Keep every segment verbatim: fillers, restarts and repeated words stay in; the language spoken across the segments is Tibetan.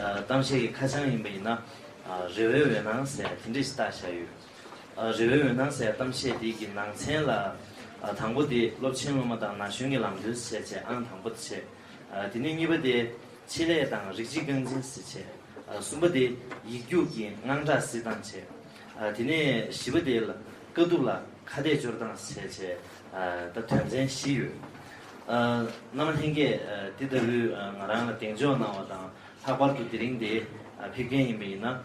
གཏམ་བཤད་ཀྱི་ཁ་བྱང་ཡིན་པ་ཡིན་ན། རེ་བའི་འོད་སྣང་ཟེར་དེ་འདྲ་ཞིག་བཏགས་བཞག་ཡོད། རེ་བའི་འོད་སྣང་ཟེར་གཏམ་བཤད་འདི་གི་ནང་ཚན་ལ། དང་པོ་དེ་སློབ་ཆེན་སློབ་མ་དང་ན་གཞོན་གྱི་ལམ་སྟོན་ཟེར་བྱས་ཨང་དང་པོ་དེ་བྱས། དེ་ནས་གཉིས་པ་དེ་ཆེད་ལས་དང་རིགས་གཅིག་རྐང་འཛིན་ཟེར་བྱས། གསུམ་པ་དེ་ཡིག་རྒྱུགས་ཀྱི་དངངས་སྐྲག་སེལ་སྟངས་བྱས། དེ་ནས་བཞི་པ་དེ་ལ་དཀའ་སྡུག་ལ་ཁ་གཏད་གཅོག་སྟངས་ཟེར་བྱས། ད་དོན་ཚན་བཞི་ཡོད། རྣམ་པ་ལྷན་རྒྱས་དེ་ལྟ་བུའི་ང་རང་ལ་གདེང་འཇོག་གནང་བ་དང་ལྷག་པར་དུ་དེ་རིང་འདིར་ཕེབས་མཁན་ཡིན་པ་ཡིན་ན།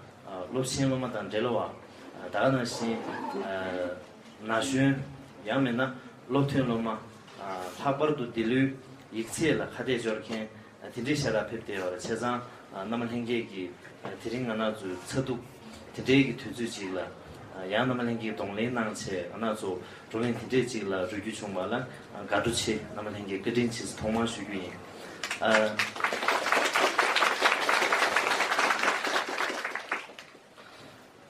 སློབ་ཆེན་སློབ་མ་དང་འབྲེལ་བ། ད་ག་ནང་བཞིན་ན་གཞོན། ཡང་མིན་ན་སློབ་ཐོན་སློབ་མ། ལྷག་པར་དུ་འདི་ལོའི་ཡིག་ཚད་ལ་ཁ་གཏད་གཅོག་མཁན་དེ་འདྲའི་ཤ་སྟག་ཕེབས་བསྡད་ཡོད་རེད། བྱས་ཙང་རྣམ་པ་ལྷན་རྒྱས་ཀྱིས་དེ་རིང་ང་རང་ཚོའི་ཚ་གདུག་དེ་འདྲའི་གི་དུས་ཚོད་ཅིག་ལ། ཡང་རྣམ་པ་ལྷན་རྒྱས་གདོང་ལེན་གནང་བྱས་ང་རང་ཚོ་བགྲོ་གླེང་དེ་འདྲས་ཅིག་ལ་རོལ་རྒྱུ་བྱུང་བ་ལ་དགའ་སྤྲོ་ཆེ། རྣམ་པ་ལྷན་རྒྱས་བཀའ་དྲིན་ཆེ་ཟེར་ཐོག་མར་ཞུ་རྒྱུ་ཡིན། ཨ།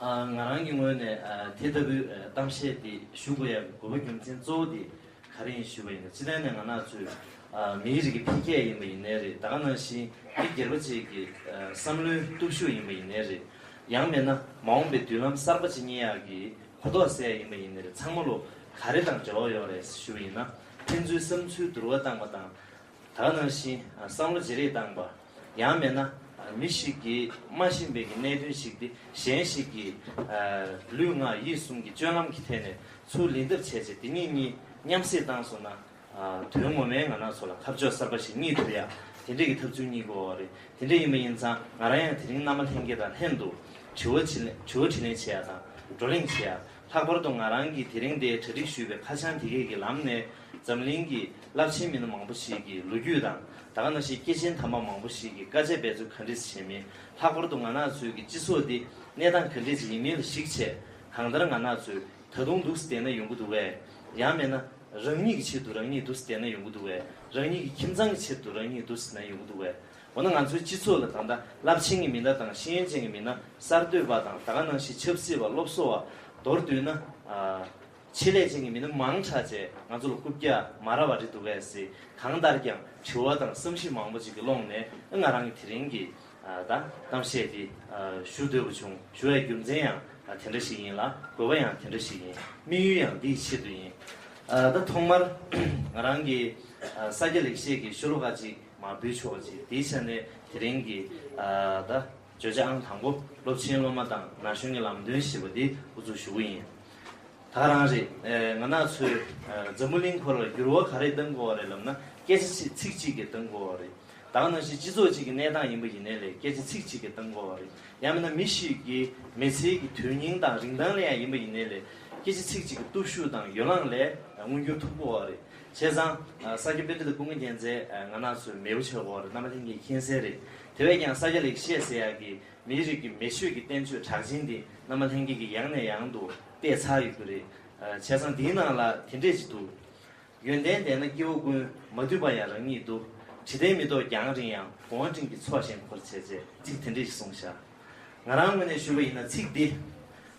ཨ། ང་རང་གི་ངོས་ནས་ཨ་དེ་ལྟ་བུའི་ཨ་གཏམ་བཤད་དེ་ཞུ་དགོས་ཡག་གི་དགོས་པ་རྒྱུ་མཚན་གཙོ་བོ་དེ་ག་རེ་ཡིན་ཞུས་པ་ཡིན་ན། སྤྱི་བཏང་ནས་ང་རང་ཚོའི་ཨ་མིའི་རིགས་ཀྱི་འཕེལ་རྒྱས་ཡིན་པ་ཡིན་ནའི་རེད། ད་ག་ནང་བཞིན་མི་སྒེར་པ་ཅིག་གི་ཨ་བསམ་བློའི་སྟོབས་ཤུགས་ཡིན་པ་ཡིན་ནའི་རེད། ཡང་མིན་ན་མ་འོངས་པའི་མདུན་ལམ་གསར་པ་ཅིག་རྙེད་ཡག་གི་གོ་རྟོགས་ཟེར་ཡག་ཡིན་པ་ཡིན་ནའི་རེད། ཚང་མ་ལོ་ག་རེ་དང་འབྲེལ་བ་ཡོད་རེད་ཞུས་པ་ཡིན་ན། ཕན་ཚུན་བསམ་ཚུལ་བསྡུར་བ་བཏང་བ་དང་། ད་ག་ནང་བཞིན་བསམ་བློ་བརྗེ་རེས་བཏང་པ། ཡང་མིན་ན་མི་ཞིག་གིས་མ་ཤེས་པའི་གི་གནད་དོན་ཞིག་དེ་གཞན་ཞིག་གིས་ལུས་ངག་ཡིད་གསུམ་གྱི་སྤྱོད་ལམ་གྱི་ཐད་ནས་ཚུར་ལེན་ཐབས་བྱས་བྱས་དེ་གཉིས་གཉིས་མཉམ་བསྲེས་བཏང་སོང་ན། དོན་ངོ་མའི་ང་རང་ཚོ་ལ་ཁ་ཕྱོགས་གསར་པ་ཞིག་རྙེད་ཐུབ་ཡ་དེ་འདྲས་ཀྱི་ཐབས་ཚུལ་རྙེད་དགོས་པ་རེད། དེ་འདྲས་ཡིན་པ་ཡིན་ཙང་ང་རང་ཡང་དེ་རིང་རྣམ་པ་ལྷན་རྒྱས་དང་ལྷན་དུ་དྲི་བ་དྲིས་ལན་དྲི་བ་དྲིས་ལན་བྱེད་ཡ་དང་བགྲོ་གླེང་བྱེད་ཡ། ལྷག་པར་དུ་ང་རང་གིས་དེ་རིང་འདིར་གྲ་སྒྲིག་ཞུས་པའི་ཁ་བྱང་དེ་གས་ཀྱི་ལམ་ནས་འཛམ་གླིང་གི་རླབས་ཆེན་མི་སྣ་མང་པོ་ཞིག་གི་ལོ་རྒྱུས་དང་། ད་ག་ནང་བཞིན་སྐྱེས་ཆེན་དམ་པ་མང་པོ་ཞིག་གིས་དཀའ་སྤྱད་འབད་རྩོལ་ག་འདྲས་བྱས་མིན། ལྷག་པར་དུ་ང་རང་ཚོའི་གི་སྤྱི་ཚོགས་འདི་གནས་སྟངས་ག་འདྲས་ཅིག་ཡིན་མིན་ལ་གཞིགས་བྱས། གང་ལྟར་ང་རང་ཚོས་ད་དུང་འདུག་སེ་བསྡད་ན་ཡོང་གི་འདུག་གས། ཡང་མིན་ན་རང་ཉིད་ཀྱི་ཆེད་དུ་རང་ཉིད་འདུག་སེ་བསྡད་ན་ཡོང་གི་འདུག་གས། རང་ཉིད་ཀྱི་ཁྱིམ་ཚང་གི་ཆེད་དུ་རང་ཉིད་འདུག་སེ་བསྡད་ན་ཡོང་གི་འདུག་གས། འོ་ན་ང་ཚོའི་སྤྱི་ཚོགས་ལ་ད་ལྟ་རླབས་ཆེན་གྱི་མི་སྣ་དང་ཤེས་ཡོན་ཅན་གྱི་མི་སྣ། གསར་གཏོད་པ་དང་ད་ག་ནང་བཞིན་ཆབ་སྲིད་པ། སློབ་གསོ་བ། མདོར་བསྡུས་ན་ཨ་ཆེད་ལས་ཅན་གྱི་མི་སྣ་མང་དྲགས་བྱས་ང་ཚོ་ལ་རྐུབ་བཀྱག་མ་རག་པ་རེད་འདུག་གས་ཟེར། གང་ལྟར་ཀྱང་དྲི་བ་དང་བསམ་གཞིགས་མང་པོ་ཅིག་གི་ཀློང་ནས་ང་རང་གི་དེ་རིང་གི་ཨ་ད་གཏམ་བཤད་འདི་ཨ་ཞུ་འདོད་པ་བྱུང་། ཞུ་བའི་རྒྱུ་མཚན་ཡང་ཨ་དེ་འདྲ་ཞིག་ཡིན་ལ། དགོས་པ་ཡང་དེ་འདྲ་ཞིག་ཡིན། དམིགས་ཡུལ་ཡང་འདིའི་ཆེད་དུ་ཡིན། ཨ་ད་ཐོག་མར་ང་རང་གི་ཨ་ས་སྐྱ་ལེགས་བཤད་ཀྱི་ཤོ་ལོ་ཀ་ཅིག་མར་འབུལ་ཆོག་པ་ཅིག་དེའི་ཆ་ནས་དེ་རིང་གི་ཨ་ད་བརྗོད་བྱ་ཨང་དང་པོ་སློབ་ཆེན་སློབ་མ་དང་ན་གཞོན་གྱི་ལམ་སྟོན་ཞེས་པ་འདི་འགོ་འཛུགས་ཞུ་གི་ཡིན། ད་ག་རང་རེད། ཨེ་ང་རང་ཚོས་ཨེ་འཛམ་བུ་གླིང་ཁོ་ར་ལ་འགྱུར་བ་ག་རེ་གཏང་དགོས་པ་རེད་ལབ་ན། སྐད་ཆ་ཚིག་ཚིག་གཅིག་གིས་གཏང་དགོས་པ་རེད། ད་ག་ནང་བཞིན་སྤྱི་ཚོགས་གཅིག་གི་གནས་སྟངས་ཡིན་པ་ཡིན་ནའི་ལས་སྐད་ཆ་ཚིག་གཅིག་གིས་གཏང་དགོས་པ་རེད། ཡང་མིན་ན་མི་ཞིག་གི་མི་ཚེ་གི་དོན་སྙིང་དང་རིན་ཐང་ལ་ཡང་ཡིན་པ་ཡིན་ནའི་ལས་སྐད་ཆ་ཚིག་གཅིག་གི་སྟོབས་ཤུགས་དང་ཡོ་ལང་ལས་མངོན་འགྱུར་ཐུབ་དགོས་པ་རེད། བྱས་ཙང་ཨ་ས་སྐྱ་པཎྜི་ཏ་ཀུན་དགའ་རྒྱལ་མཚན་ཨ་ང་རང་ཚོའི་མེས་པོ་ཆགས་དགོས་པ་རེད། རྣམ་པ་ལྷན་རྒྱས་མཁྱེན་གསལ་རེད། དེ་བས་ཀྱང་ས་སྐྱ་ལེགས་བཤད་ཟེར་ཡག་གི་མིའི་རིགས་ཀྱི་མི་ཆོས་ཀྱི་བསྟན་བཅོས་གྲགས་ཅན་འདི་རྣམ་པ་ལྷན་རྒྱས་ཀྱིས་ཡང་ནས་ཡང་དུ་བལྟས་ཚར་ཡོད་ཀྱི་རེད། ཨ་བྱས་ཙང་འདིའི་ནང་ལ་དེ་འདྲས་ཅིག་འདུག་ཡོན་ཏན་ལྡན་ན་སྐྱེ་བོ་ཀུན། མ་དུལ་བ་ཡང་རང་ཉིད་དུ། དྲི་ལྡན་མེ་ཏོག་རྒྱང་རིང་ཡང་། གོང་བ་སྤྲིན་གྱི་ཚོགས་བཞིན་འཁོར། བྱས་བྱས་ཚིག་དེ་འདྲས་ཤིག་གསུངས་བཞག་ང་རང་ངོས་ནས་ཞུས་པ་ཡིན་ན་ཚིག་འདི་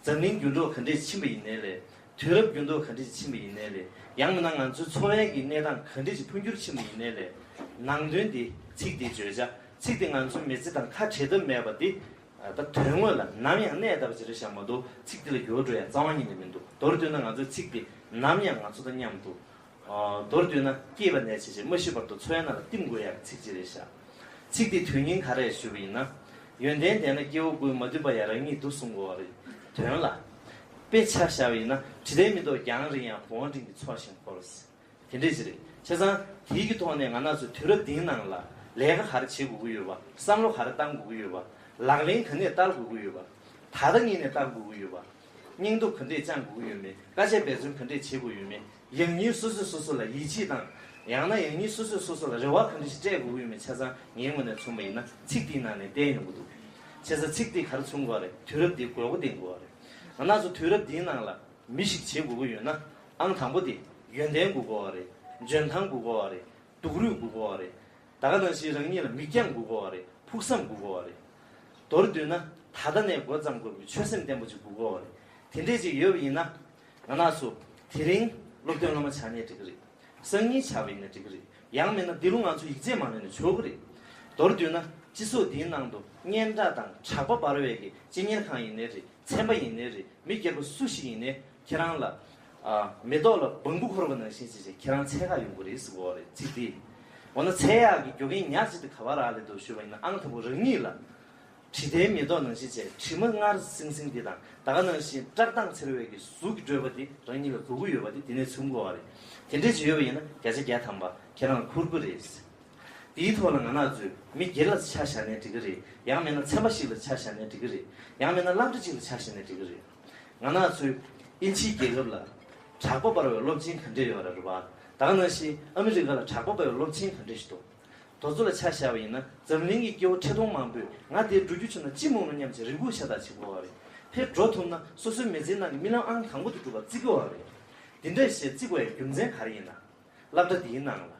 འཛམ་གླིང་འགྱུར་ལྡོག་ག་འདྲས་ཕྱིན་པ་ཡིན་ནའི་ལས། དུས་རབས་འགྱུར་ལྡོག་ག་འདྲས་ཕྱིན་པ་ཡིན་ནའི་ལས། ཡང་མིན་ན་ང་ཚོའི་འཚོ་བའི་གི་གནས་སྟངས་ག་འདྲས་ཅིག་འཕོ་འགྱུར་ཕྱིན་པ་ཡིན་ནའི་ལས། ནང་དོན་འདི་ཚིག་འདིའི་བརྗོད་བྱ། ཚིག་འདི་ང་ཚོའི་མི་ཚེ་དང་ཁ་བྲལ་ཐབས་མེད་པ་འདི། ད་དོན་དངོས་ལ་ནམ་ཡང་གནས་བསྡད་པ་ཅིག་རེད་བཞག་མ་གཏོགས་ཚིག་འདི་ལ་འགྱུར་བ་འགྲོ་ཡ་རྩ་བ་ཉིད་ནས་མི་འདུག་མདོར་བསྡུས་ན་ང་ཚོའི་ཚིག་འདི་ནམ་ཡང་ང་ཚོ་དང་མཉམ་དུ། ཨ་མདོར་བསྡུས་ན་སྐྱེས་པ་ནས་བྱས་བྱས་མ་ཤི་བར་དུ་འཚོ་བའི་ནང་ལ་བསྟིམ་དགོས་ཡག་ཚིག་ཅིག་རེད་ཤག་ཚིག་འདི་དོན་སྙིང་ག་རེ་ཞུས་པ་ཡིན་ན། ཡོན་ཏན་ལྡན་ན་སྐྱེ་བོ་ཀུན། མ་དུལ་བ་ཡང་རང་ཉིད་དུ་གསུང་དགོས་པ་རེད། དོན་ལ། དཔེ་ཆ་བཞག་པ་ཡིན་ན་དྲི་ལྡན་མེ་ཏོག་རྒྱང་རིང་ཡང་། གོང་བ་སྤྲིན་གྱི་ཚོགས་བཞིན་འཁོར། དེ་འདྲས་ཅིག་རེད། བྱས་ཙང་དེའི་གི་ཐོག་ནས་ང་རང་ཚོ་དུས་རབས་འདིའི་ནང་ལ་ལས་ཀ་ག་རེ་བྱེད་དགོས་ཀྱི་ཡོད་པ། བསམ་བློ་ག་རེ་བཏང་དགོས་ཀྱི་ཡོད་པ། ལག་ལེན་ག་ནས་བསྟར་དགོས་ཀྱི་ཡོད་པ། ད་ལྟ་ཉིད་ནས་བསྟར་དགོས་ཀྱི་ཡོད་པ། སྙིང་སྟོབས་ག་འདྲས་བཅངས་དགོས་ཀྱི་ཡོད་མེད། དཀའ་སྤྱད་འབད་བརྩོན་ག་འདྲས་བྱེད་དགོས་ཡོད་མེད། ཡང་སྙིང་སོ་སོས་སོ་སོ་ལ་ཡིད་ཆེས་དང་། ཡང་ན་ཡང་སྙིང་སོ་སོས་སོ་སོ་ལ་རེ་བ་ག་འདྲ་ཞིག་སྤྲད་དགོས་ཀྱི་ཡོད་མེད་ཆ་ཚང་ངའི་ངོས་ནས་མཚོན་པ་ཡིན་ན་ཚིག་འདིའི་ནང་ནས་བསྟན་ཡོང་གི་འདུག་བྱས་ཙང་ཚིག་འདིས་ག་རེ་མཚོན་དགོས་རེད། དུས་རབས་འདིའི་དགོས་མཁོ་ལྡན་དགོས་རེད། ང་རང་ཚོ་དུས་རབས་འདིའི་ནང་ལ་མི་ཞིག་བྱེད་དགོས་ཀྱི་ཡོད་ན། ཨང་དང་པོ་དེ་ཡོན་ཏན་དགོས་ཀྱི་ཡོད་རེད། འཇོན་ཐང་དགོས་ཀྱི་ཡོད་རེད། སྡུག་རུས་དགོས་ཀྱི་ཡོད་རེད། ད་ག་ནང་བཞིན་རང་ཉིད་ལ་མིག་རྒྱང་དགོས་ཀྱི་ཡོད་རེད། ཕུགས་བསམ་དགོས་ཀྱི་ཡོད་རེད། མདོར་བསྡུས་ན་ད་ལྟ་ནས་འགོ་བརྩམ་དགོས་པའི་ཆོད་སེམས་བརྟན་པོ་ཅིག་དགོས་ཀྱི་ཡོད་རེད། དེ་འདྲས་ཅིག་ཡོད་པ་ཡིན་ན། ང་རང་ཚོ་དེ་རིང་སློབ་ཐོན་སློབ་མ་ཆགས་ནའི་འགྲིག་གི་རེད། སང་ཉིན་ཆགས་པ་ཡིན་ན་འགྲིག་གི་རེད། ཡང་མིན་ན་འདི་ལོ་ང་ཚོ་ཡིག་ཚད་མ་ལོན་ནའི་ཆོག་གི་རེད། མདོར་བསྡུས་ན་ སྤྱི་ཚོགས་འདིའི་ནང་དུ་སྙན་གྲགས་དང་གྲགས་པ་འབར་བའི་གི་སྤྱི་གཉེར་ཁང་ཡིན་ནའི་རེད། ཚན་པ་ཡིན་ནའི་རེད། མི་སྒེར་པ་སུ་ཞིག་ཡིན་ནའི་ཁྱེད་རང་ལ། ཨ། མེ་ཏོག་ལ་སྦང་བུ་འཁོར་བ་ནང་བཞིན་བྱས་བྱས་ཁྱེད་རང་འཚོལ་ག་ཡོང་གི་རེད་ཟེར་གོ་བ་རེད། ཚིག་འདི། འོ་ན་འཚོལ་ཡག་གི་རྒྱུ་རྐྱེན་ཉག་གཅིག་དེ་ག་བ་རག་ལས་འདུག་ཞུས་པ་ཡིན་ན། ཨང་དང་པོ་རང་ཉིད་ལ། དྲི་ལྡན་མེ་ཏོག་ནང་བཞིན་བྱས་དྲི་མ་མངར་སིང་སིང་འདི་དང་། ད་ག་ནང་བཞིན་བཀྲག་མདངས་འཚེར་བའི་གི་གཟུགས་ཀྱི་བཀྲོལ་བ་འདི་རང་ཉིད་ལ་དགོས་ཀྱི་ཡོད་པ་འདི་འདི་ནས་མཚོན་གོ་བ་རེད། དེ་འདྲས་ཅིག་ཡོད་པ་ཡིན་ན་བརྒྱ་ཆ་བརྒྱ་ཐམ་པ་ཁྱེད་རང་ལ་འཁུར་གི་རེད། དེའི་ཐོག་ལ་ང་རང་ཚོས་མི་སྒེར་ལ་ཆ་བཞག་ནའི་འགྲིག་གི་རེད། ཡང་མིན་ན་ཚན་པ་ཞིག་ལ་ཆ་བཞག་ནའི་འགྲིག་གི་རེད། ཡང་མིན་ན་སློབ་གྲྭ་གཅིག་ལ་ཆ་བཞག་ནའི་འགྲིག་གི་རེད། ང་རང་ཚོའི་དབྱིན་ཇིའི་རྒྱལ་ཁབ་ལ་གྲགས་པ་འབར་བའི་སློབ་ཆེན་ག་འདྲས་ཡོད་རེད་པ། ད་ག་ནང་བཞིན་ཨ་མི་རི་ཀ་ལ་གྲགས་པ་འབར་བའི་སློབ་ཆེན་ག་འདྲས་ཤིག་འདུག་དེ་ཚོ་ལ་ཆ་བཞག་པ་ཡིན་ན། འཛམ་གླིང་གི་སྐྱེ་བོ་ཁྲི་སྟོང་མང་པོས་ང་དེར་འགྲོ་རྒྱུ་བྱུང་ན་ཅི་མང་རུང་སྙམ་བྱས་རེ་སྒུག་ཤ་སྟག་བྱེད་དགོས་པ་རེད། ཕར་འགྲོ་ཐུབ་ན་སོ་སོའི་མི་ཚེའི་ནང་གི་རྨི་ལམ་ཨང་དང་པོ་དེ་འགྲུབ་པར་བརྩི་དགོས་པ་རེད། འདི་འདྲ་ཞིག་བརྩི་དགོས་ཡའི་རྒྱུ་མཚན་ག་རེ་ཡིན་ན། སློབ་གྲྭ་འདིའི་ནང་ལ་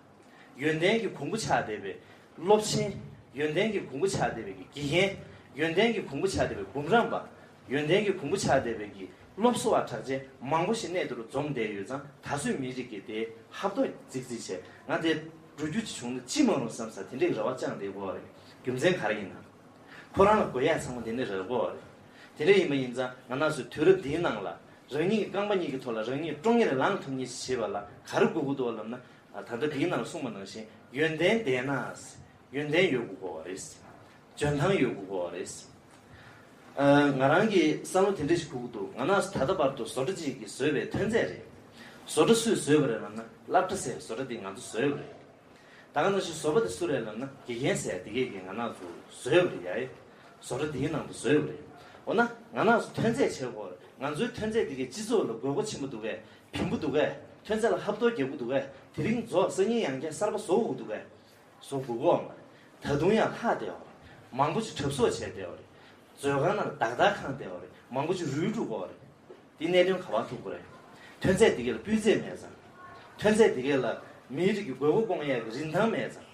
ཡོན་ཏན་གྱི་གོང་བུ་ཆགས་བསྡད་པའི་སློབ་ཆེན། ཡོན་ཏན་གྱི་གོང་བུ་ཆགས་བསྡད་པའི་གི་དགེ་རྒན། ཡོན་ཏན་གྱི་གོང་བུ་ཆགས་བསྡད་པའི་འབུམ་རམས་པ། ཡོན་ཏན་གྱི་གོང་བུ་ཆགས་བསྡད་པའི་གི་སློབ་གསོ་བ་གྲགས་ཅན་མང་པོ་ཞིག་གནས་དེ་རུ་འཛོམས་བསྡད་ཡོད་ཙང་། ད་གཟོད་མི་རིགས་ཀྱི་དེ་ཧབ་ཐོབ་རྫིག་རྫིག་བྱས། ང་དེར་འགྲོ་རྒྱུ་ཅིག་བྱུང་ན་ཅི་མང་རུང་བསམ་ས་དེ་འདྲའི་རེ་བ་བཅངས་བསྡད་དགོས་པ་རེད། རྒྱུ་མཚན་ག་རེ་ཡིན་ན། ཁོ་རང་ལ་དགོས་ཡག་ཚང་མ་དེ་འདྲ་རག་གི་ཡོད་རེད། དེ་འདྲ་ཡིན་པ་ཡིན་ཙང་ང་རང་ཚོས་དུས་རབས་འདིའི་ནང་ལ་རང་ཉིད་ཀྱི་རྐང་པ་གཉིས་ཀྱི་ཐོག་ལ་རང་ཉིད་ཀྲོང་ངེར་ལངས་ཐུབ་མཁན་ཞིག་བྱེད་པ་ལ་ག་རེ་དགོས་ཀྱི་འདུག་ལབ་ན། ད་ལྟ་འདིའི་ནང་ལ་གསུངས་པ་ནང་བཞིན་ཡོན་ཏན་ལྡན་ན། ཡོན་ཏན་ཡོད་དགོས་པ་རེད། འཇོན་ཐང་ཡོད་དགོས་པ་རེད། ང་རང་གིས་བསམ་བློ་དེ་འདྲ་ཞིག་འཁོར་གྱི་འདུག་ང་རང་ཚོ་ད་ལྟ་བར་དུ་བཟོ་གྲྭ་གཅིག་གིས་བཟོས་པའི་ཐོན་རྫས་རེད། བཟོ་གྲྭ་སུས་བཟོས་པ་རེད་ལབ་ན་སློབ་གྲྭ་ཟེར་བའི་བཟོ་གྲྭ་འདི་ང་ཚོ་བཟོས་པ་རེད། ད་ག་ནང་བཞིན་བཟོ་པ་དེ་སུ་རེད་ལབ་ན་དགེ་རྒན་ཟེར་དེ་གས་ཀྱིས་ང་རང་ཚོ་བཟོས་པ་རེད་ཡ། བཟོ་གྲྭ་འདིའི་ནང་དུ་བཟོས་པ་རེད། འོ་ན་ང་རང་ཚོ་ཐོན་རྫས་བྱེད་དགོས་རེད། ང་ཚོའི་ཐོན་རྫས་དེ་གས་སྤྱི་ཚོགས་ལ་དགོས་མཁོ་ཆེན་པོ་འདུག་གས། ཕན་པོ་འདུག་གས། ཐོན་རྫས་ལ་ཧབ་ཐོབ་རྒྱག་གི་འདུག་གས། དེ་རིང་རྫོགས་སང་ཉིན་ཡང་བསྐྱར་གསར་པ་བཟོ་དགོས་འདུག་གས། བཟོ་དགོས་ཀྱི་ཡོད་མ་རེད། ད་དུང་ཡང་ལྷག་བསྡད་ཡོད་རེད། མང་པོ་ཅིག་གྲབས་གསོག་བྱས་བསྡད་ཡོད་རེད། མཛོད་ཁང་ནང་ལ་བདག་བདག་ཁེངས་བསྡད་ཡོད་རེད། མང་པོ་ཅིག་རུལ་འགྲོ་གི་ཡོད་རེད། འདི་གནད་དོན་ག་པར་ཐུག་གི་རེད། ཐོན་རྫས་དེ་གས་ལ་སྤུས་ཚད་མེད་ཙང་། ཐོན་རྫས་དེ་གས་ལ་མིའི་རིགས་ཀྱི་དགོས་མཁོ་སྐོང་ཡས་ཀྱི་རིན་ཐང་མེད་ཙང་།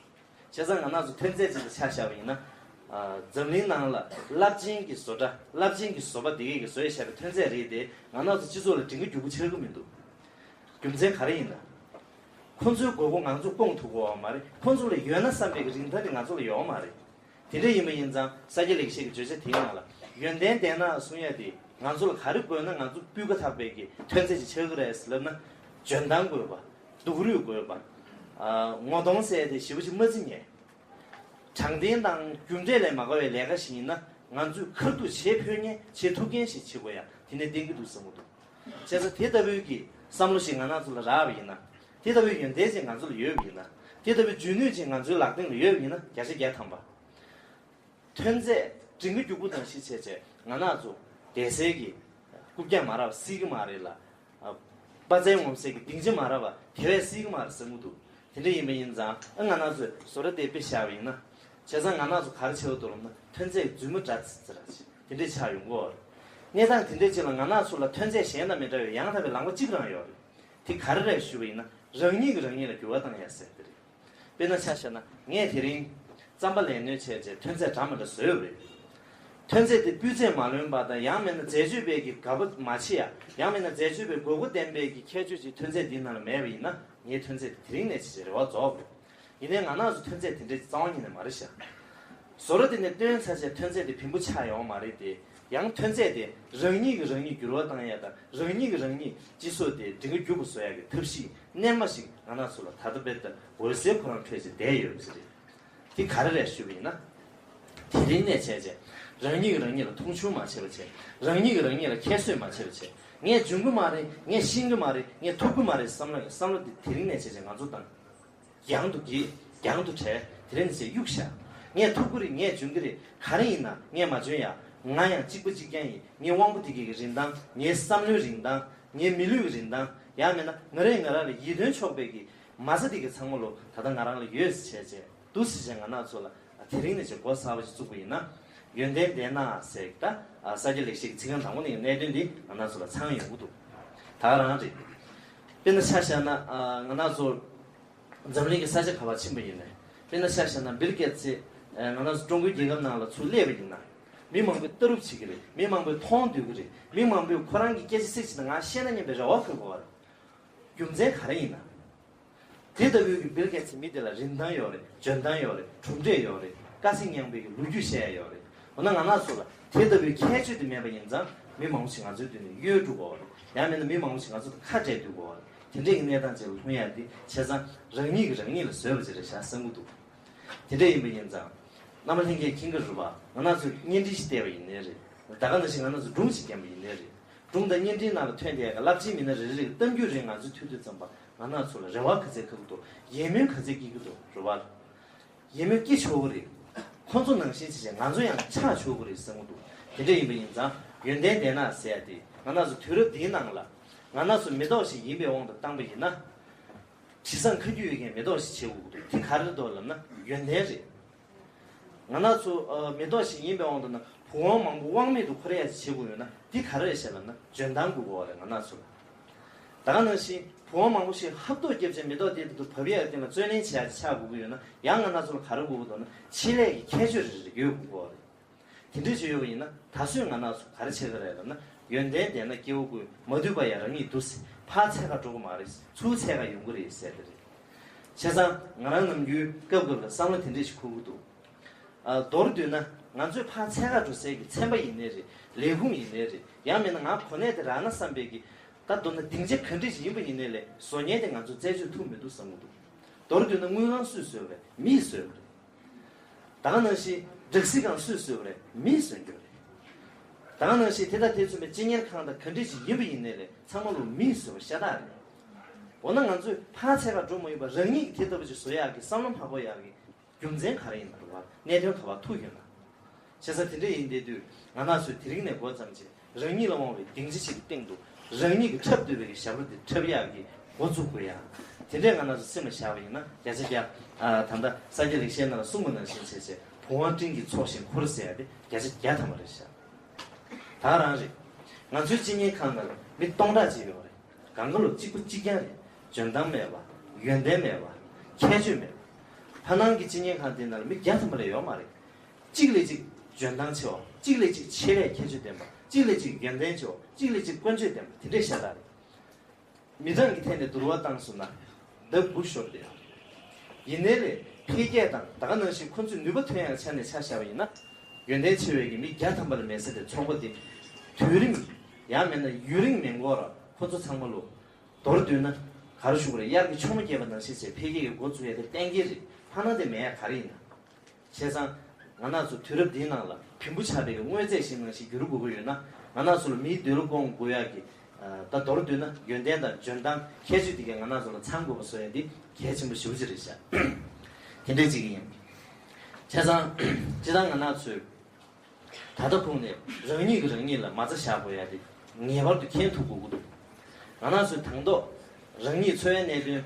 བྱས་ཙང་ང་རང་ཚོ་ཐོན་རྫས་ཅིག་ལ་ཆ་བཞག་པ་ཡིན་ན། ཨ། འཛམ་གླིང་ནང་ལ་རླབས་ཆེན་གྱི་བཟོ་གྲྭ། རླབས་ཆེན་གྱི་བཟོ་པ་དེ་གས་ཀྱིས་བཟོས་བཞག་པའི་ཐོན་རྫས་རེད་དེ། ང་རང་ཚོ་སྤྱི་ཚོགས་ལ་དྲིན་གྱི་རྒྱུ་པོ་ཆགས་ཀྱི་མི་འདུག་རྒྱུ་མཚན་ག་རེ་ཡིན་ན། ཁོང་ཚོའི་དགོས་མཁོ་ང་ཚོས་སྐོང་ཐུབ་ཀྱི་ཡོད་མ་རེད། ཁོང་ཚོ་ལ་ཡོད་ན་བསམ་པའི་གི་རིན་ཐང་དེ་ང་ཚོ་ལ་ཡོད་མ་རེད། དེ་འདྲ་ཡིན་པ་ཡིན་ཙང་ས་སྐྱ་ལེགས་བཤད་ཀྱི་བརྗོད་བྱ་དེའི་ནང་ལ་ཡོན་ཏན་ལྡན་ན་གསུང་ཡ་དེ། ང་ཚོ་ལ་ག་རེ་དགོས་ན་ང་ཚོ་སྤུས་ཀ་དག་པའི་གི་ཐོན་རྫས་ཅིག་ཆགས་ཀྱི་རེད་ལབ་ན། འཇོན་ཐང་དགོས་པ། སྡུག་རུས་དགོས་པ། ཨ། ངོ་གདོང་གསལ་ཏེ་ཞེ་པོ་ཅིག་མ་བརྩི་མཁན། དྲང་བདེན་དང་རྒྱུ་འབྲས་ལས་མ་འགལ་བའི་ལས་ཀ་ཞིག་ཡིན་ན། ང་ཚོས་ཁ་ཐུག་བྱེད་ཕོད་མཁན། བྱེད་ཐུབ་མཁན་ཞིག་བྱེད་དགོས་ཡ། དེ་ནས་བསྟན་གྱི་འདུག་བསམ་གྱི་འདུག་བྱས་ཙང་དེ་ལྟ་བུའི་གི་བསམ་བློ་ཞིག་ང་རང་ཚོ་ལ་རག་པ་ཡིན་ན། དེ་ལྟ་བུའི་ཡོན་ཏན་ཅིག་ང་ཚོ་ལ་ཡོད་པ་ཡིན་ན། དེ་ལྟ་བུའི་འཇོན་ནུས་ཅིག་ང་ཚོའི་ལག་སྟེང་ལ་ཡོད་པ་ཡིན་ན། བརྒྱ་ཆ་བརྒྱ་ཐམ་པ། ཐོན་རྫས་དྲིན་གྱི་རྒྱུ་པོ་དང་ཞིག་བྱས་བྱས་ང་རང་ཚོ་བསྡད་སའི་གི་རྐུབ་བཀྱག་མ་རག་པ་སྲིད་ཀྱི་མ་རེད་ལ། ཨ། དཔའ་རྩལ་ངོམ་སའི་གི་སྡིངས་ཆ་མ་རག་པ་དེ་བས་སྲིད་ཀྱི་མ་རེད་བསམ་གྱི་འདུག་དེ་འདྲ་ཡིན་པ་ཡིན་ཙང་། ཨ། ང་རང་ཚོས་བཟོ་གྲྭ་དེ་དཔེ་བཞག་པ་ཡིན་ན། བྱས་ཙང་ང་རང་ཚོ་ག་རེ་བྱེད་དགོས་འདུག་ལབ་ན། ཐོན་རྫས་རྫུན་མ་འདྲ་ཙི་ཙི་ར་ཅིག་དེ་འདྲས་ཆགས་ཡོང་གི་ཡོད་རེད། གནས་སྟངས་དེ་འདྲས་ཅིག་ལ་ང་རང་ཚོ་ལ་ཐོན་རྫས་གཞན་དང་མི་འདྲ་བའི་ཡང་དག་པའི་ལམ་ཁ་གཅིག་རང་ཡོད་རེད། དེ་ག་རེ་རེད་ཞུས་པ་ཡིན་ན། རང་ཉིད་ཀྱིས་རང་ཉིད་ལ་འགྱུར་བ་བཏང་ཡ་ཟེར་དེ་རེད། དཔེར་ན་ཆ་བཞག་ན། ངས་དེ་རིང་རྩམ་པ་ལས་སྣོན་བྱས་བྱས་ཐོན་རྫས་འདྲ་མི་འདྲ་བཟོས་ཡོད་རེད། ཐོན་རྫས་དེ་སྤུས་ཚད་མ་ལོན་པ་དང་། ཡང་མིན་ན་འཛད་སྤྱོད་པའི་གི་དགའ་པོ་མ་བྱེད་ཡ། ཡང་མིན་ན་འཛད་སྤྱོད་པའི་དགོས་མཁོ་ལྡན་པའི་གི་ཁྱད་ཆོས་ཅིག་ཐོན་རྫས་འདིའི་ནང་ལ་མེད་པ་ཡིན་ན། ངའི་ཐོན་རྫས་དེ་དེ་རིང་ནས་བྱས་བྱས་རེ་བ་རྫོགས་པ་རེད། ཡིན་ནའི་ང་རང་ཚོ་ཐོན་རྫས་དེ་འདྲའི་རྩ་བ་ཉིད་ནས་མ་རེད་ཤག་བཟོ་གྲྭ་དེ་ནས་བཏོན་ཚར་བྱས་ཐོན་རྫས་དེ་ཕན་པོ་ཆགས་ཡོང་བ་མ་རེད་དེ། ཡང་ཐོན་རྫས་དེ་རང་ཉིད་ཀྱིས་རང་ཉིད་འགྱུར་བ་བཏང་ཡ་དང་། རང་ཉིད་ཀྱིས་རང་ཉིད་སྤྱི་ཚོགས་དེ་དྲིན་གྱི་རྒྱུ་པོ་བཟོ་ཡ་གི་ཐབས་ཤེས་རྣལ་མ་ཞིག་ང་རང་ཚོ་ལ་ད་ལྟ་བར་དུ་འོད་གསལ་ཁོ་རང་འཕྲོད་བྱས་བསྡད་ཡོད་པ་ཞིག་རེད། དེ་ག་རེ་རེད་ཞུས་པ་ཡིན་ན། དེ་རིང་ནས་བྱས་བྱས་རང་ཉིད་ཀྱིས་རང་ཉིད་ལ་མཐོང་ཆུང་མ་བྱེད་པ་བྱས། རང་ཉིད་ཀྱིས་རང་ཉིད་ལ་ཁྱད་གསོད་མ་བྱེད་པ་བྱས། ངས་འཇོན་གྱི་མ་རེད། ངས་ཤེས་ཀྱི་མ་རེད། ངས་ཐུབ་ཀྱི་མ་རེད་བསམ་བློ། བསམ་བློ་དེ་དེ་རིང་ནས་བྱས་བྱས་ང་ཚོ་དང་། རྒྱང་དུ་གྱེས། རྒྱང་དུ་བྲལ། དེ་རིང་ནས་བྱས་གཡུག་བཞག་ངས་ཐུབ་ཀྱི་རེད། ངས་འཇོན་གྱི་རེད། ག་རེ་ཡིན་ན་ངས་མ་འཇོན་ཡ། ང་ཡང་གཅིག་པ་གཅིག་རྐྱང་ཡིན། ངའི་དབང་པོ་དེ་གའི་རིན་ཐང་། ངའི་བསམ་བློའི་རིན་ཐང་། ངའི་མི་ལུས་ཀྱི་རིན་ཐང་། ཡང་མིན་ན་ང་རང་ང་རང་ལ་ཡིད་རྟོན་ཆོག་པའི་གི་མ་རྩ་དེ་གའི་ཚང་མ་ལོ་ད་ལྟ་ང་རང་ལ་ཡོད་ཟེར་བྱས་བྱས། འདུག་སེ་བྱས་ང་རང་ཚོ་ལ་དེ་རིང་ནས་བྱས་འགོ་གསར་པ་ཞིག་བཙུགས་པ་ཡིན་ན། ཡོན་ཏན་ལྡན་ན་ཟེར་གི། ད་ས་སྐྱ་ལེགས་བཤད་ཀྱི་ཚིག་རྐང་དང་པོ་ནས་གནད་དོན་འདི་ང་རང་ཚོ་ལ་ཚང་ཡོང་གི་འདུག་ད་ག་རང་རེད། དཔེར་ན་ཆ་བཞག་ན། ང་རང་ཚོ་འཛམ་གླིང་གི་ས་ཆ་ག་པར་ཕྱིན་པ་ཡིན་ནའི། དཔེར་ན་ཆ་བཞག་ན་བིལ་གེ་ཚི་ང་རང་ཚོ་ཀྲུང་གོའི་རྒྱལ་ཁབ་ནང་ལ་ཚུར་སླེབས་པ་ཡིན་ན། མི་མང་པོས་ལྟ་གྲུབ་བྱེད་ཀྱི་རེད། མི་མང་པོས་མཐོང་སྡོད་ཀྱི་རེད། མི་མང་པོས་ཁོ་རང་གི་སྐད་ཆ་ཚིག་གཅིག་ནང་ང་བཤད་ན་སྙམ་པའི་རེ་བ་འཁོལ་དགོས་པ་རེད། རྒྱུ་མཚན་ག་རེ་ཡིན་ན། དེ་ལྟ་བུའི་གི་བིལ་གེ་ཚི་མི་དེ་ལ་རིན་ཐང་ཡོད་རེད། འཇོན་ཐང་ཡོད་རེད། གྲུབ་འབྲས་ཡོད་རེད། དཀའ་ཚེགས་མྱངས་པའི་ལོ་རྒྱུས་བཤད་ཡ་ཡོད་རེད། འོ་ན་ང་རང་ཚོ་ལ་དེ་ལྟ་བུའི་ཁྱད་ཆོས་དེ་མེད་པ་ཡིན་ཙང་མི་མང་པོ་ཞིག་ང་ཚོའི་མདུན་ནས་གཡོལ་འགྲོ་གི་ཡོད་རེད། ཡང་མིན་ན་མི་མང་པོ་ཞིག་ང་ཚོ་དང་ཁ་བྲལ་སྡོད་ཀྱི་ཡོད་རེད། དེ་འདྲའི་གི་གནས་སྟངས་ཅིག་ལ་ལྷུང་ཡ་འདི་བྱས་ཙང་རང་ཉིད་ཀྱིས་རང་ཉིད་ལ་བཟོས་པ་ཅིག་རེད་ཤག་བསམ་གྱི་འདུག་དེ་འདྲ་ཡིན་པ་ཡིན་ཙང་། རྣམ་པ་ལྷན་རྒྱས་མཁྱེན་གྱི་རེད་པ། ང་རང་ཚོས་བརྙན་འཕྲིན་ཞིག་བལྟས་པ་ཡིན་ནའི་རེད། ད་ག་ནང་བཞིན་ང་རང་ཚོས་སྒྲུང་ཞིག་བརྒྱབ་པ་ཡིན་ནའི་རེད། སྒྲུང་དང་བརྙན་འཕྲིན་ནང་ལ་ཐོན་བསྡད་ཡག་གི་རླབས་ཆེན་མི་སྣ་རེ་རེ་གི་གཏམ་རྒྱུད་རེ་ང་ཚོས་ཐོས་དུས་ཙམ་པ་ང་རང་ཚོ་ལ་རེ་བ་ག་ཚད་འཁོར་གྱི་འདུག་ཡིད་སྨོན་ག་ཚད་སྐྱེ་གི་འདུག་རེད་པ། ཡིད་སྨོན་སྐྱེ་ཆོག་གི་རེད། ཁོང་ཚོ་ནང་བཞིན་བྱས་བྱས་ང་ཚོ་ཡང་ཆགས་ཆོག་གི་རེད་བསམ་གྱི་འདུག་དེ་འདྲ་ཡིན་པ་ཡིན་ཙང་ཡོན་ཏན་ལྡན་ན་ཟེར་ཡ་དེ་ང་རང་ཚོ་དུས་རབས་འདིའི་ནང་ལ་ང་རང་ཚོ་མི་ཐོག་ཞིག་ཡིན་པའི་དབང་དུ་བཏང་པ་ཡིན་ན། དྲི་བཟང་ཁ་རྒྱུས་ཡོད་མཁན་མེ་ཏོག་ཞིག་བྱེད་དགོས་ཀྱི་འདུག་དེ་ག་རེ་རེད་འདུག་ལབ་ན་ཡོན་ཏན་རེད། ང་རང་ཚོ་ཨ་མེ་ཏོག་ཞིག་ཡིན་པའི་དབང་དུ་ན་བུ་དབང་མང་པོ་དབང་མེད་དུ་འཁོར་ཡ་ཞིག་བྱེད་དགོས་ཡོད་ན་འདི་ག་རེ་རེད་ཟེར་ལབ་ན་འཇོན་ཐང་དགོས་ཀྱི་ཡོད་རེད་ང་རང་ཚོ་ལ། ད་ག་ནང་བཞིན་བུ་དབང་མང་པོ་ཞིག་ཧབ་ཐོབ་བརྒྱབ་བྱས་མེ་ཏོག་དེ་དེ་དུ་བབས་ཡ་སྟེང་ལ་བརྩོན་ལེན་བྱེད་ཡ་ཆགས་དགོས་ཀྱི་ཡོད་ན་ཡང་ང་རང་ཚོ་ལ་ག་རེ་དགོས་ཀྱི་འདུག་ན་ཆེད་ལས་ཀྱི་ཁྱད་ཆོས་རེ་རེ་ཡོད་དགོས་ཀྱི་ཡོད་རེད། དེ་འདྲ་ཅིག་ཡོད་པ་ཡིན་ན་ད་གཟོད་ང་རང་ཚོ་ག་རེ་བྱེད་ཀྱི་རེད་ལབ་ན་ཡོན་ཏན་ལྡན་ན་སྐྱེ་བོ་ཀུན་མ་འདུས་པ་ཡང་རང་ཉིད་འདུས། ཕར་འཚོལ་ག་འགྲོ་གི་མ་རེད། ཚུར་འཚོལ་ག་ཡོང་གི་རེད་ཟེར་གི་རེད། བྱས་ཙང་ང་རང་ནམ་རྒྱུན་སྐབས་སྐབས་ལ་བསམ་བློ་དེ་འདྲ་ཞིག་འཁོར་གི་འདུག་ཨ་མདོར་བསྡུས་ན་ང་ཚོས་ཕར་འཚོལ་ག་འགྲོ་སའི་གི་ཚན་པ་ཡིན་ནའི་རེད། ལས་ཁུངས་ཡིན་ནའི་རེད། ཡང་མིན་ན་ང་གོ་གནས་དེ་རག་ན་བསམ་པའི་གི་ད་མདོར་ན་སྡིངས་ཆ་ག་འདྲ་ཞིག་ཡིན་པ་ཡིན་ནའི་ལས་བཟོ་མཁན་དེ་ང་ཚོས་རྩད་གཅོད་ཐུབ་མི་འདུག་བསམ་གི་འདུག་མདོར་བསྡུས་ན་དངུལ་ཁང་སུས་བཟོས་པ་རེད། མིས་བཟོས་པ་རེད། ད་ག་ནང་བཞིན་སྦྲག་སྲིད་ཁང་སུས་བཟོས་པ་རེད། མིས་བཟོས་རྒྱུ་རེད། ད་ག་ནང་བཞིན་དེ་དང་དེ་མཚུངས་པའི་སྤྱི་གཉེར་ཁང་དང་ག་འདྲ་ཞིག་ཡིན་པ་ཡིན་ནའི་རེད། ཚང་མ་ལོ་མིས་བཟོས་པ་ཤ་སྟག་རེད། འོ་ན་ང་ཚོས་ཕར་འཚོལ་ག་འགྲོ་མ་ཡོང་བར་རང་ཉིད་ཀྱིས་དེ་ལྟ་བུ་ཞིག་བཟོ་ཡག་གི་བསམ་བློ་མ་འཁོར་ཡག་གི་རྒྱུ་མཚན་ག་རེ་ཡིན་ན་རེད་བ། གནད་དོན་ག་བ་ཐུག་ཡོད་ན། བྱས་ཙང་དེ་འདྲ་ཡིན་བསྡད་དུས་ང་རང་ཚོས་དེ་རིང་ནས་འགོ་བརྩམས་བྱས། རང་ཉིད་ལ་དབང་བའི་སྡིངས་ཆ་ཞིག་གི་སྟེང་དུ་རང་ཉིད་ཀྱིས་འཁྲབ་འདོད་པའི་ཞབས་བྲོ་དེ་འཁྲབ་ཡག་གི་འགོ་བཙུགས་དགོས་ཡ། དེ་འདྲས་ང་རང་ཚོ་སེམས་ལ་བཞག་པ་ཡིན་ན་བརྒྱ་ཆ་བརྒྱ། ཨ་ད་ལྟ་ས་སྐྱ་ལེགས་བཤད་ནང་ལ་གསུངས་པ་ནང་བཞིན་བྱས་བྱས་བུ་དབང་སྤྲིན་གྱི་ཚོགས་བཞིན་འཁོར་ཟེར་ཡ་དེ་བརྒྱ་ཆ་བརྒྱ་ཐམ་པ་རེད་ཤག་ད་རང་རེད། ང་ཚོའི་སྤྱི་གཉེར་ཁང་ནང་ལ་མི་སྟོང་ཕྲག་ཅིག་ཡོད་རེད། གང་ག་ལོ་གཅིག་པ་གཅིག་རྐྱང་རེད། འཇོན་ཐང་མེད་པ། ཡོན་ཏན་མེད་པ། ཁྱད་ཆོས་མེད་པ། ཕ་ནང་གི་སྤྱི་གཉེར་ཁང་དེ་ནང་ལ་མི་བརྒྱ་ཐམ་པ་ལས་ཡོད་མ་རེད། གཅིག་ལས་གཅིག་འཇོན་ཐང་ཆེ་བ། གཅིག་ལས་གཅིག་ཆེད་ལས་ཁྱད་ཆོས་ལྡན་པ། གཅིག་ལས་གཅིག་ཡོན་ཏན་ཆེ་བ། གཅིག་ལས་གཅིག་ཀུན་སྤྱོད་ལྡན་པ་དེ་འདྲས་ཤ་སྟག་རེད། མི་གྲངས་ཀྱི་ཐད་ནས་བསྡུར་བ་བཏང་སོང་ན་ལྡབ་དགུ་ཤོར་བསྡད་ཡོད་རེད། ཡིན་ནའི་ལས་འཕེལ་རྒྱས་དང་ད་ག་ནང་བཞིན་ཁོ་ཚོས་ནུས་པ་ཐོན་ཡག་ཆ་ནས་ཆ་བཞག་པ་ཡིན་ན། ཡོན་ཏན་ཆེ་བའི་གི་མི་བརྒྱ་ཐམ་པ་ལས་མེད་ས་དེ་ཚོགས་པ་དེ་དུས་རིང་ཡང་མིན་ན་ཡུན་རིང་མི་འགོར་ར་ཁོ་ཚོ་ཚང་མ་ལོ། མདོར་བསྡུས་ན་ག་རེ་ཞུ་དགོས་རེད། དབྱར་གྱི་ཆུ་མོ་རྒྱས་པ་ནང་བཞིན་བྱས་འཕེལ་རྒྱས་ཀྱི་འགོ་བཙུགས་ཡ་དེ་གཏན་འཁེལ་རེད། ཕ་ན་དེ་མེད་ཡ་ག་རེ་ཡིན་ན། བྱས་ཙང་། ང་རང་ཚོ་དུས་རབས་འདིའི་ནང་ལ་བེམ་པོ་ཆགས་པའི་དངོས་རྫས་ཤིག་ནང་བཞིན་འགྱུར་དགོས་ཀྱི་ཡོད་ན། ང་རང་ཚོ་ལ་མིའི་འདོད་བློ་སྐོང་དགོས་ཡ་གི་ད་མདོར་བསྡུས་ན་ཡོན་ཏན་དང་འཇོན་ཐང་ཁྱད་ཆོས་དེ་གས་ང་རང་ཚོ་ལ་ཚང་དགོས་པ་བཟོ་ཡ་འདི་གལ་ཆེན་པོ་ཞེ་པོ་ཅིག་རེད་ཤག་དེ་འདྲས་ཅིག་ཡིན། བྱས་ཙང་། སྤྱིར་བཏང་ང་རང་ཚོས། ད་ལྟ་ཁུངས་ནས་རང་ཉིད་ཀྱིས་རང་ཉིད་ལ་མ་རྩ་བཞག་དགོས་ཡ་དེ་ངེས་པར་དུ་མཁྱེན་ཐུབ་དགོས་ཀྱི་འདུག་ང་རང་ཚོས་དང་ཐོག་རང་ཉིད་འཚོ་བའི་གནད་དོན་